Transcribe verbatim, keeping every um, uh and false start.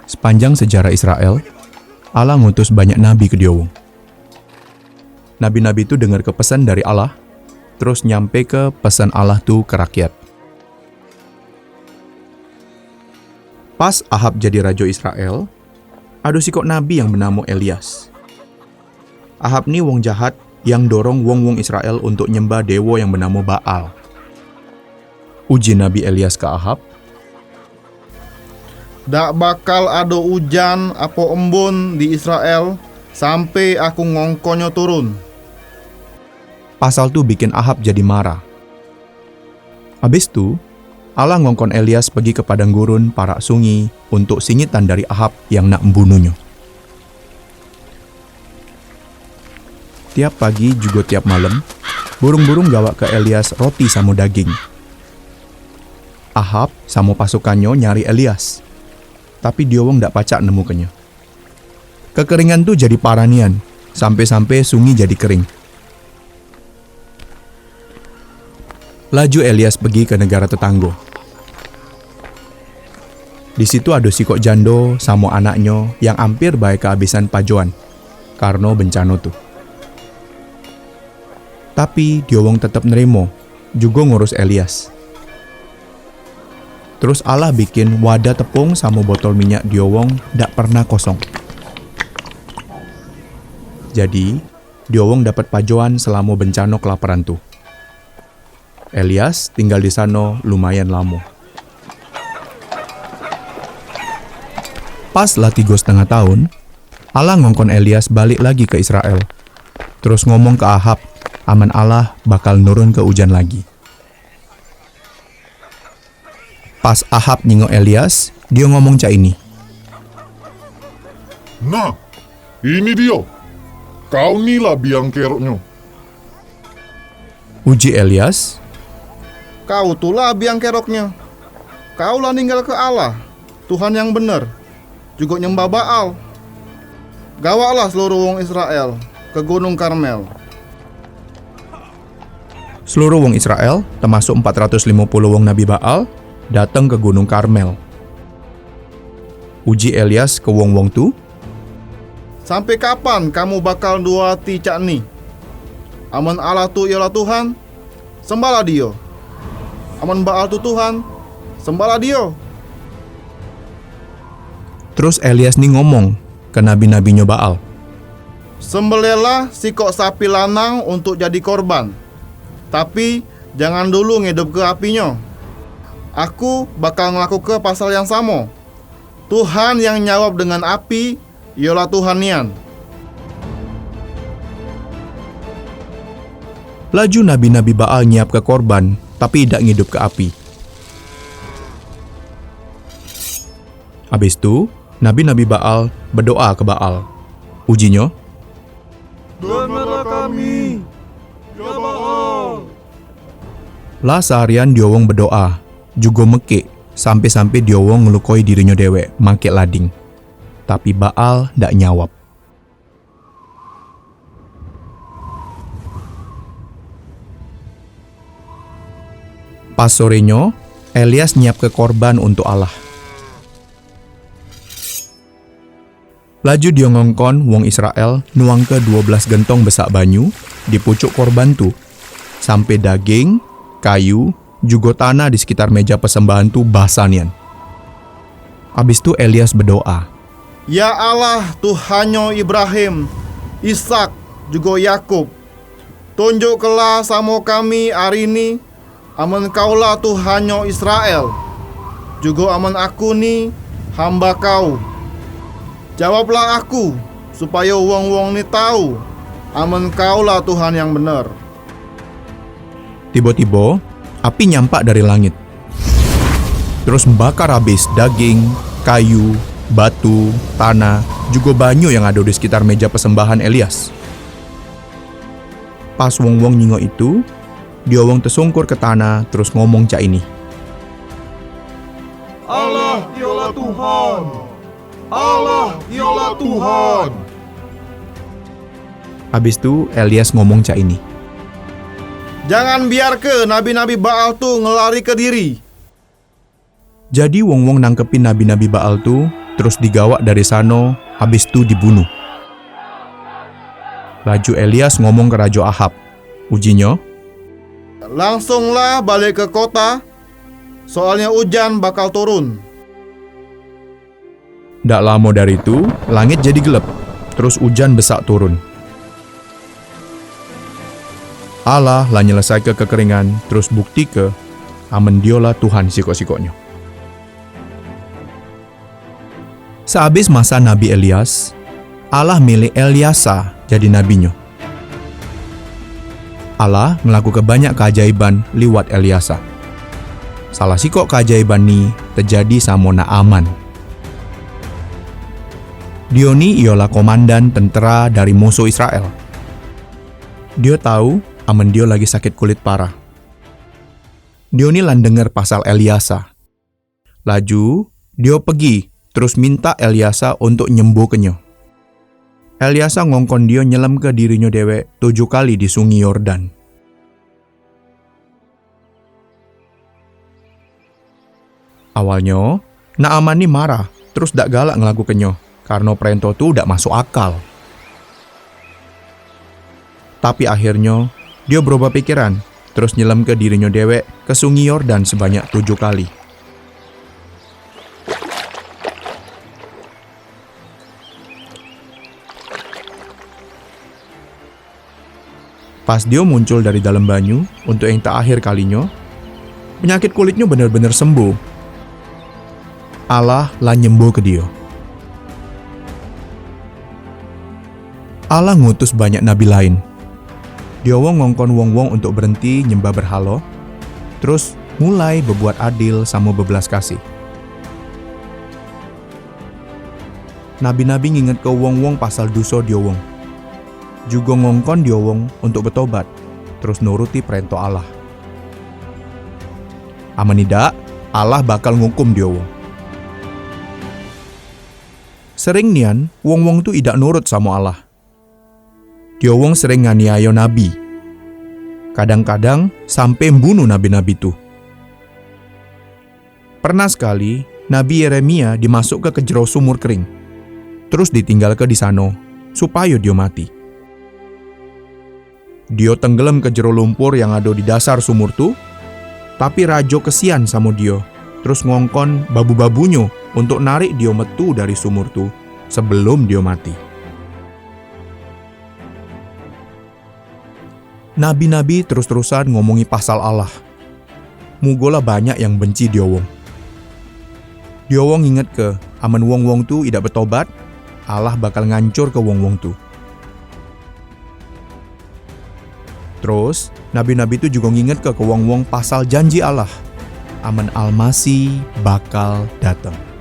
Sepanjang sejarah Israel, Allah ngutus banyak nabi ke diowong. Nabi-nabi tu dengerke pesan dari Allah, terus nyampeke pesan Allah tu ke rakyat. Pas Ahab jadi rajo Israel, ado sikok nabi yang benamo Elias. Ahab ni wong jahat yang dorong wong-wong Israel untuk nyembah dewa yang benamo Baal. Uji Nabi Elias ke Ahab, "Dak bakal ado ujan apo embun di Israel sampe aku ngongkonnyo turun." Pasal tu bikin Ahab jadi marah. Abis tu, Allah ngongkon Elias pegi ke padang gurun parak sungi untuk sinyitan dari Ahab yang nak mbunuhnyo. Tiap pagi jugo tiap malem, burung-burung gawak ke Elias roti samo daging. Ahab samo pasukannyo nyari Elias, tapi diowong dak pacak nemukenyo. Kekeringan tu jadi parah nian, sampe-sampe sungi jadi kering. Laju Elias pegi ke negara tetanggo. Di situ ado sikok jando samo anaknyo yang amper bae keabisan pajoan karno bencano tu. Tapi diowong tetep nerimo, jugo ngurus Elias. Terus Allah bikin wadah tepung samo botol minyak diowong dak pernah kosong. Jadi, diowong dapat pajoan selamo bencano kelaparan tu. Elias tinggal di sano lumayan lamo. Pas lah tigo setengah taun, Allah ngongkon Elias balik lagi ke Israel. Terus ngomong ke Ahab, amen Allah bakal nurunke ujan lagi. Pas Ahab nyingok Elias, dio ngomong cak ini, "Nah, ini dio. Kau ni lah biang keroknyo." Uji Elias, "Kau tu lah biang keroknyo. Kau lah ninggalke Allah, Tuhan yang bener, jugo nyembah Baal. Gawaklah seluruh wong Israel ke Gunung Karmel." Seluruh wong Israel, temasuk empat ratus limo puluh wong nabi Baal, dateng ke Gunung Karmel. Uji Elias ke wong-wong tu, "Sampe kapan kamu bakal duo ati cak ni? Amen Allah tu ialah Tuhan, sembahlah Dio. Amen Baal tu Tuhan, sembahlah Dio." Terus Elias ni ngomong ke nabi-nabinyo Baal, "Sembelihlah sikok sapi lanang untuk jadi korban, tapi jangan dulu ngidupke apinyo. Aku bakal ngelakuke pasal yang samo. Tuhan yang nyawab dengan api, ialah Tuhan nian." Laju nabi-nabi Baal nyiapke korban, tapi idak ngidupke api. Abis tu, nabi-nabi Baal bedoa ke Baal. Ujinyo, "Dengarlah kami, ya Baal." Lah seharian diowong bedoa, jugo mekik, sampe-sampe diowong ngelukoi dirinyo dewek makek lading. Tapi Baal dak nyawab. Pas sorenyo, Elias nyiapke korban untuk Allah. Laju dio ngongkon wong Israel nuangke duo belas gentong besak banyu di pucuk korban tu, sampe daging, kayu, jugo tanah di sekitar meja persembahan tu basah nian. Abis tu Elias bedoa, "Ya Allah, Tuhannyo Ibrahim, Ishak, jugo Yakub, tunjukkelah samo kami ari ni, amen Kaulah Tuhannyo Israel, jugo amen aku ni hamba Kau. Jawablah aku, supayo wong-wong ni tau amen Kaulah Tuhan yang bener." Tibo-tibo, api nyampak dari langit, terus mbakar abis daging, kayu, batu, tanah, jugo banyu yang ado di sekitar meja persembahan Elias. Pas wong-wong nyingok itu, diowong tesungkur ke tanah terus ngomong cak ini, "Allah ialah Tuhan! Allah ialah Tuhan!" Abis tu Elias ngomong cak ini, "Jangan biarke nabi-nabi Baal tu ngelarike diri." Jadi wong-wong nangkepin nabi-nabi Baal tu, terus digawak dari sano, habis tu dibunuh. Laju Elias ngomong ke Rajo Ahab, ujinyo, "Langsunglah balik ke kota, soalnyo ujan bakal turun." Dak lamo dari tu, langit jadi gelep, terus ujan besak turun. Allah la nyelesaike kekeringan, terus buktike amen Dio la Tuhan sikok-sikoknyo. Seabis masa Nabi Elias, Allah milih Eliasa jadi nabinyo. Allah ngelakuke banyak keajaiban liwat Eliasa. Salah sikok keajaiban ni tejadi samo Naaman. Dio ni ialah komandan tentera dari musuh Israel. Dio tau amen dio lagi sakit kulit parah. Dio ni la denger pasal Eliasa. Laju, dio pegi, terus mintak Eliasa untuk nyembuhkenyo. Eliasa ngongkon dio nyelemke dirinyo dewek tujuh kali di Sungi Yordan. Awalnyo, Naaman ni marah, terus dak galak ngelakukenyo, karno perento tu dak masuk akal. Tapi akhirnyo, dio berubah pikiran, terus nyelemke dirinyo dewek ke Sungi Yordan sebanyak tujuh kali. Pas dio muncul dari dalam banyu untuk yang terakhir kalinyo, penyakit kulitnyo bener-bener sembuh. Allah la nyembuhke dio. Allah ngutus banyak nabi lain. Dio wong ngongkon wong-wong untuk berenti nyembah berhalo, terus mulai bebuat adil samo bebelas kasih. Nabi-nabi ngingetke wong-wong pasal duso dio wong. Jugo ngongkon dio wong untuk betobat, terus nuruti perento Allah. Amen idak, Allah bakal ngukum dio wong. Sering nian, wong-wong tu idak nurut samo Allah. Dio wong sering nganiayo nabi. Kadang-kadang sampe mbunuh nabi-nabi tu. Pernah sekali, Nabi Yeremia dimasukke ke jero sumur kering, terus ditinggalke di sano, supayo dio mati. Dio tenggelemke jero lumpur yang ado di dasar sumur tu, tapi rajo kesian samo dio, terus ngongkon babu-babunyo untuk narik dio metu dari sumur tu sebelum dio mati. Nabi-nabi terus-terusan ngomongi pasal Allah. Mugolah banyak yang benci dio wong. Dio wong ngingetke, amen wong-wong tu idak betobat, Allah bakal ngancurke wong-wong tu. Terus, nabi-nabi tu jugo ngingetke ke wong-wong pasal janji Allah, amen Almasih bakal dateng.